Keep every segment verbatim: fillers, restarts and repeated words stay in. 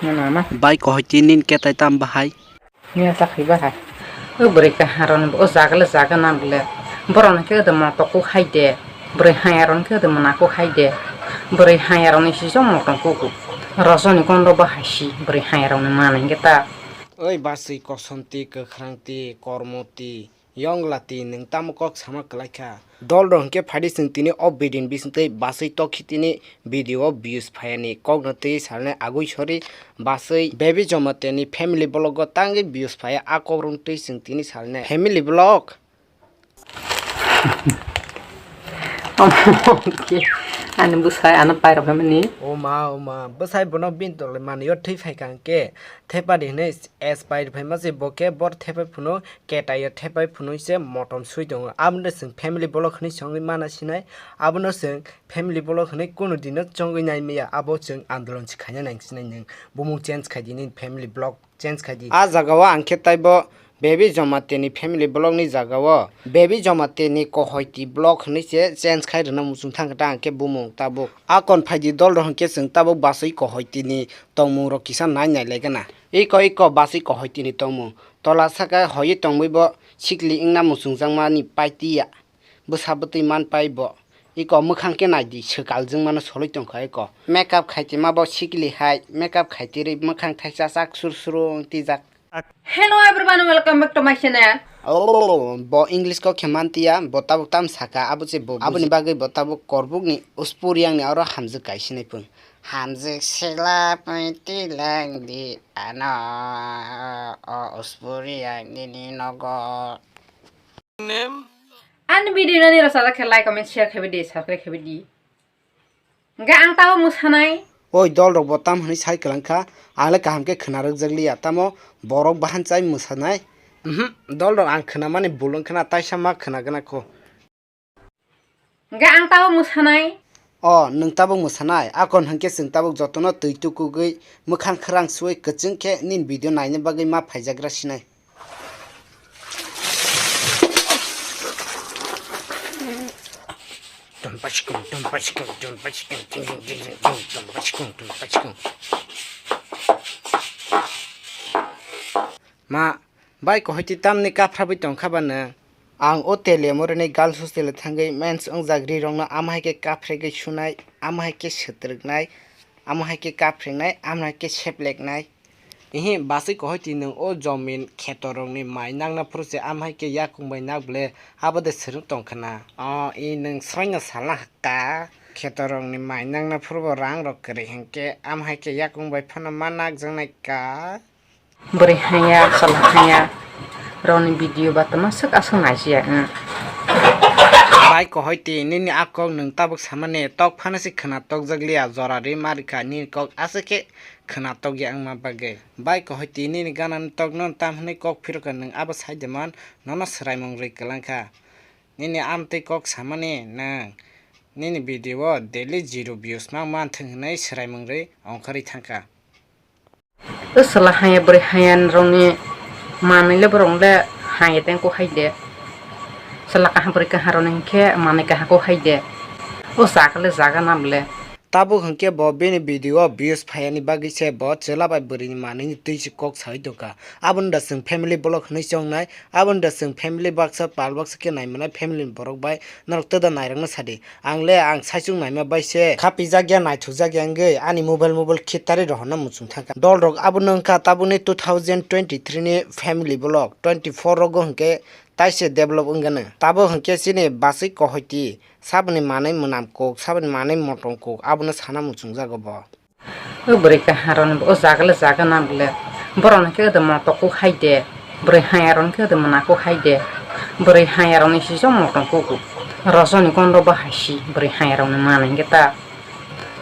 Mama. Bai kohoi tinin ketai tam bahai. Nia ta kaiba hai. O bwrwi kaharoni bo o jaga le jaga na bole. Borok no khe de moto kok hai de. Bwrwi hayaroni khe de mona kok hai de. Bwrwi hayaroni si jong moto kok. Rosoni kondo bo hai si bwrwi hayaroni manwi khe ta. Oi baswi kosonti kwkhrangti kormoti. Yong lati nwng tamo kok sama kwlai kha? Dol rok hwnkhe phaidi chwng tini o video ni bisingtwi baswi tokhi tini video o views phayani kokno twi salnai agwi sori baswi Baby Jamatia ni family vlog o tangwi views phaya a kok rok twi chwng tini salnai family vlog. Omo khe ani bwsai ano pairok hwnmani. O ma, o ma, bwsai bono bini tole manwi o thwi phai kha hwnkhe thepadi hwnwi es pairi phaima se bo khe bor thepai phunu. Ketai o thepai phunui se motom sui tongo. Abono chwng family vlog hwnwi songwi mana sinai. Abono chwng family vlog hwnwi kunu dino chongwi nai maya. Abo chwng andolon se khaina nang sinai nwng. Bumung change khai di, nini family vlog change khai di. A jaga o ang khe taibo Baby Jamatia ni family vlog ni jaga o Baby Jamatia ni kohoiti vlog hwnwi se change khai rwna muchung thang khe ta ang khe bumung tabuk. A kon phaidi dol rok hwnkhe chwng tabuk baswi kohoiti ni tongmung rok kisa nai nai lai gana. Iko iko baswi kohoiti ni tongmung. Tola saka hoiwi tongwi bo sikli wngna muchungjakmani paitiya. Bwsa bwtwi man pai bo. Iko mwkhang khe nai di, swkal jwngmano soloi tongkha iko. Makeup khaitwima bo sikli hai, makeup khaitwi rwi mwkhang thaisa sak sur suru wng tijak. Hello everyone, welcome back to my channel. Oh, bo English kok khe mantiya, bo tabuk tam saka, abo se bo aboni bagwi bo tabuk korbukni uspuri yang ni oro hamjwk kaisinai pung. Hamjwk sela pui tilang di ano, o uspuri yang nini nogo. Ani video nani rosajak khe like, comment, share khe di, subscribe khe di. Hingke ang tabo mwsanai. Oi, dol rok bo tam hwnwi sai kwlang kha, ang le kaham khe khna rwkjak liya, tamo borok bahan chai mwsanai. Mhm, dol rok ang khna mani bul wng khna, taisa ma khna gana kho. Hingke ang tabo mwsanai. O, nwng tabuk mwsanai? Akon hwnkhe chwng tabuk jotono twi tukugwi mwkhang khwrang suwi kwchwng khe nini video naina bagwi ma phaijagra sinai. Dum pachikung, dum pachikung, dum pachikung, ding ding ding ding ding, dum pachikung, dum pachikung. Ma, bai kohoi twi tamni kaphrabwi tongkha ba nwng? Ang o Teliamurani girls hostel o thangwi mens wngjak ri rokno amo hai khe kaphragwi sunai, amo hai khe swtrwknai, amo hai khe kaphriknai, amo hai khe sepleknai. Ihi, baswi kohoi twi nwng o jomin kheto rokni mai nangna phuru se amo hai khe yakung bai nak ble abo de swrwng tong khna. O, i nwng sroino salna hakka. Kheto rokni mai nangna phuru bo rang rok kwrwi hinkhe amo hai khe yakung bai phano ma nak jaknai ka. Bwrwi hanya, chwla hanya rokni video ba tama swk aswk naisiya, hmm. Bai kohoi twi nini a kok nwng tabuk samani tok phano se khwna tokjak liya, jora ri ma rikha nini kok aswk khe khwna tokya wngma bagwi. Bai kohoi twi nini ganani tokno tam hwnwi kok phirokha nwng abo sai de man, nono swraimung rwi kwlang kha. Nini amtwi kok samani nwng nini video o daily zero views ma manthwng hwnwi swraimung rwi ongkhorwi thangkha. O chwla haya bwrwi haya rokni manwi le borok le haya tei kok hai de. Chwla kaham bwrwi kaham rokni hinkhe manwi kaham kok hai de. O jaga le jaga nam le. Tabuk hinkhe bo bini video o views phayani bagwi se bo chwla bai bwrwini manwini twi se kok saui tongkha. Aboni da chwng family vlog hwnwi chongnai, aboni da chwng family baksa pal baksa khe naimanai family ni borok bai norok twda nairokno sadi. Ang le ang saichung naima bai se khapijak ya, naithokjak ya wngwi ani mobile mobile khitarwi rohorna muchung thangkha. Dol rok abono wngkha tabukni two thousand twenty-three ni family vlog, twenty-four rogo hinkhe taise develop wngano. Tabuk hinkhe chini bachwi kohoiti saboni manwi mwnam kok, saboni manwi motong kok abono sana muchungjago bo. O bwrwi kaharoni bo o jaga le jaga na bole. Borok no khe de moto kok hai de. Bwrwi haya rokni khe de mona kok hai de. Bwrwi haya rokni si jong moto kok. Rosoni kondo bo hai si bwrwi haya rokni manwi khe ta.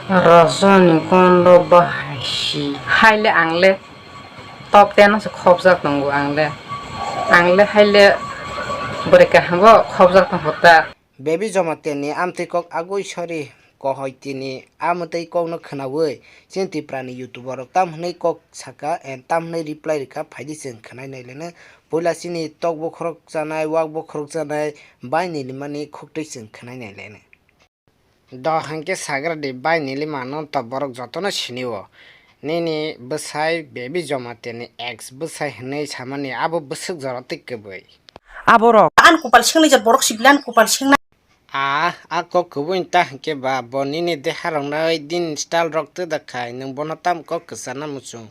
Rosoni kondo bo hai si. Hai le ang le top ten o se khopjak tongo ang le. Ang le hai le bwrwi kaham bo khopjak tongkho ta. Baby Jamatia ni amtwi kok agwi sori kohoi tini amtwi kokno khwnawi chini Tripura ni YouTuber rok tam hwnwi kok saka and tam hwnwi reply rwkha phaidi chwng khwnai nai leno. Puila chini tok bokhorok chanai, wak bokhorok chanai, bai nilimani khuktwi chwng khwnai nai leno. Do hinkhe sagra di bai nilimano to borok jotono sinio. Nini bwsai Baby Jamatia ni ex bwsai hwnwi samani abo bwswk jora twi kwbwi. Aborok. Ani kupal sengni jat borok sibili ani kupal sengna. A, a kok kwbwi ta hwnkhe ba bo nini deha roknai din style rok twda khai nwng bono tam kok kwchana muchung.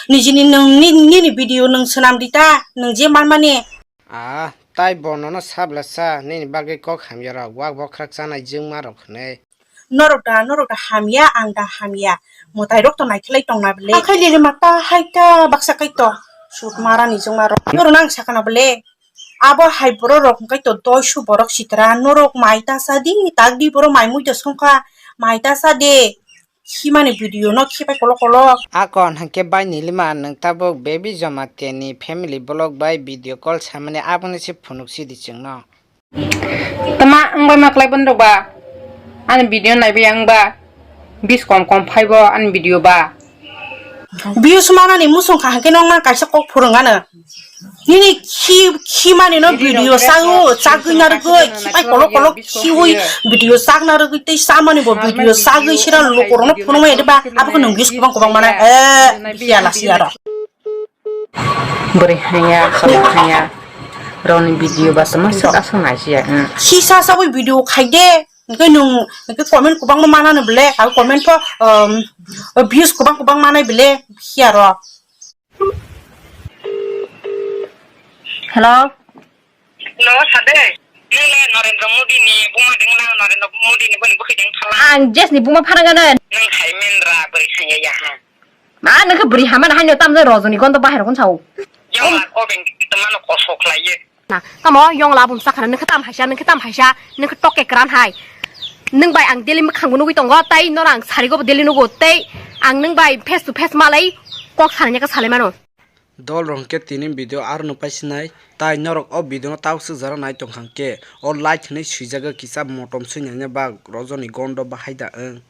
Nijini nwng ni-, nini video nwng swnam di ta, nwng je manmani. A, tai bo nono sabla sa, nini bagwi kok hamya rok, wak bokrak chanai jwngma rok hwnwi. Norok da, norok da hamya, ang da hamya. Mwtai rok to naikhlai tongna bwle. Akhai lili mata hai ta baksa kai to. Sut mara ni jwngma rok. Norok nang sakana bwle. Abo hai borok rok hwnkhe to doisu borok sitra. Norok mai ta sa di, tak di borok mai mui to songkha. Mai ta sa de. Himani video no khipai kolok kolok. Akon hwnkhe bai nilima nwng tabuk Baby Jamatia ni family vlog bai video call samani aboni se phunuk sidi chwngno. Tama wng bai ma kwlai bono rok ba? Ani video nai bai ang ba. Bis kom kom phai bo ani video ba. Views manani musung kha hwnkhe nokna kaisa kok phurung ano. Nini khi, khimani no video sago, chagwi narwgwi, khipai kolok kolok khiwi video chak narwgwi tei chamani bo video chagwi sira lukurokno phunukmaya de ba, abo khe nwng views kubang kubang mana, eh, biya lasi aro. Bwrwi haya, chwla haya, roni video ba chwma swk aswk naisiya, hmm. Sisa sawi video khaide, hwnkhe nwng, hwnkhe comment kubangma manano bwle, abo comment pho, um, views kubang kubang manai bwle, biya ro. Hello. Hello, sade. Nung le Narendra Modi ni buma deng la, Narendra Modi ni boni bwkhwi deng thala. Ang Jes ni buma pharang gana. Nung hai mendra bwrwi sanya ya ha. Ma, nung khe bwrwi hama na haino tamjai Rajani Gandha bahai rokon sao. Yang la ko beng tuma no kosok lai ye. Na, tamo yong la bum sakha na, nung khe tam haisa, nung khe tam haisa, nung khe tok khe kran hai. Nung bai ang daily mwkhang bo nugwi tongo, tai nor ang sari go bo daily nugo, tei ang nung bai face to face malai kok sananya khe salai mano. Dol rok hwnkhe tini video aro no paisinai, tai norok o video no tabuk swk jora nai tongkha hwnkhe o like hinwi swijagwi kisa motom swi naina bak Rajani Gandha bahai da wng.